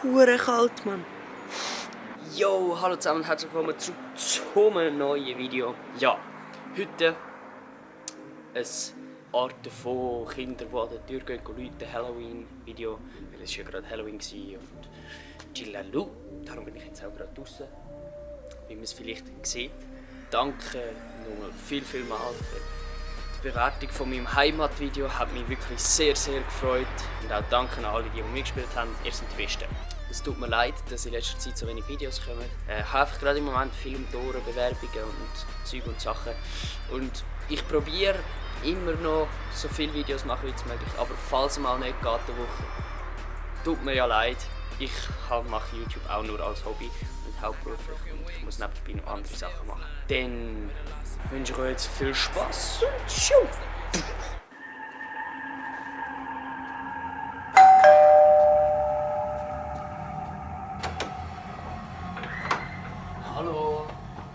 hure kalt, Mann. Yo, hallo zusammen und herzlich willkommen zu einem neuen Video. Ja, heute ein Arten von Kindern, die an der Tür gehen, läuten, Halloween-Video. Weil es war ja gerade Halloween und Chillalu. Darum bin ich jetzt auch gerade draußen, wie man es vielleicht sieht. Danke nochmal viel mal für die Bewertung von meinem Heimatvideo. Hat mich wirklich sehr gefreut. Und auch danke an alle, die mitgespielt haben. Ihr seid die Besten. Es tut mir leid, dass in letzter Zeit so wenig Videos kommen. Ich habe einfach gerade im Moment viel um die Ohren, Bewerbungen und Zeug und Sachen. Und ich probiere immer noch so viele Videos zu machen wie möglich. Aber falls es mal nicht geht, eine Woche, tut mir ja leid. Ich mache YouTube auch nur als Hobby und hauptberuflich. Und ich muss nebenbei noch andere Sachen machen. Dann wünsche ich euch jetzt viel Spass und tschüss! Hallo?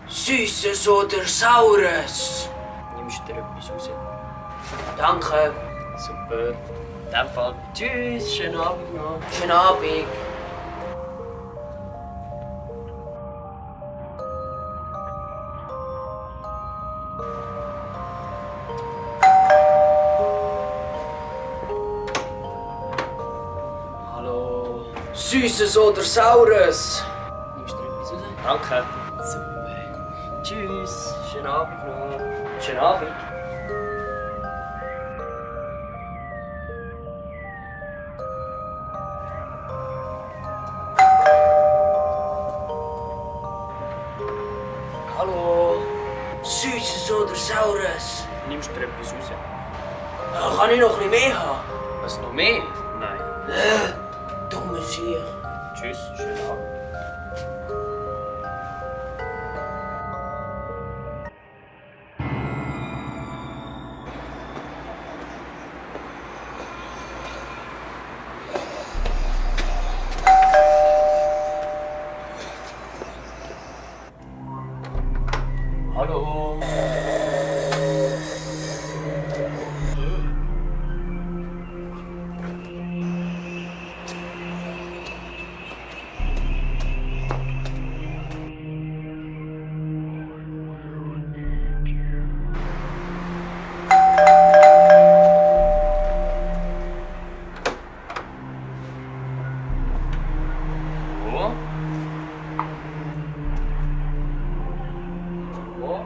Süßes oder Saures? Nimmst du dir etwas raus? Danke. Super. In dem Fall, tschüss, schönen Abend noch. Schönen Abend. Hallo? Süßes oder Saures? Nimmst du dir etwas raus? Danke. Super. Tschüss, schönen Abend noch. Schönen Abend. Hallo? Süßes oder Saures? Nimmst du dir etwas raus? Kann ich noch ein bisschen mehr haben? Was, noch mehr? Nein. Dumme Sieg. Tschüss, schönen Abend. Hallo? Wo? Wo?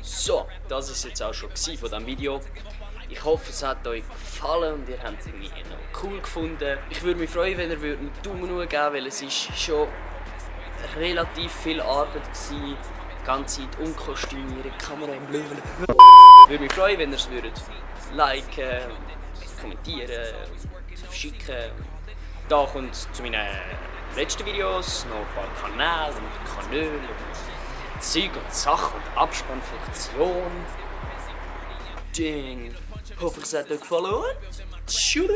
So, das war es jetzt auch schon von diesem Video. Ich hoffe, es hat euch gefallen und ihr habt es irgendwie noch cool gefunden. Ich würde mich freuen, wenn ihr einen Daumen hoch geben, weil es ist schon relativ viel Arbeit war. Die ganze Zeit umkostümieren, Kamera im Blöden. Ich würde mich freuen, wenn ihr es würdet liken, kommentieren, verschicken. Da kommt zu meinen letzten Videos noch ein paar Kanäle und Kanäle und Zeug und Sachen und Abspannfunktion. Ding. Hoffe, es hat euch gefallen. Tschüss.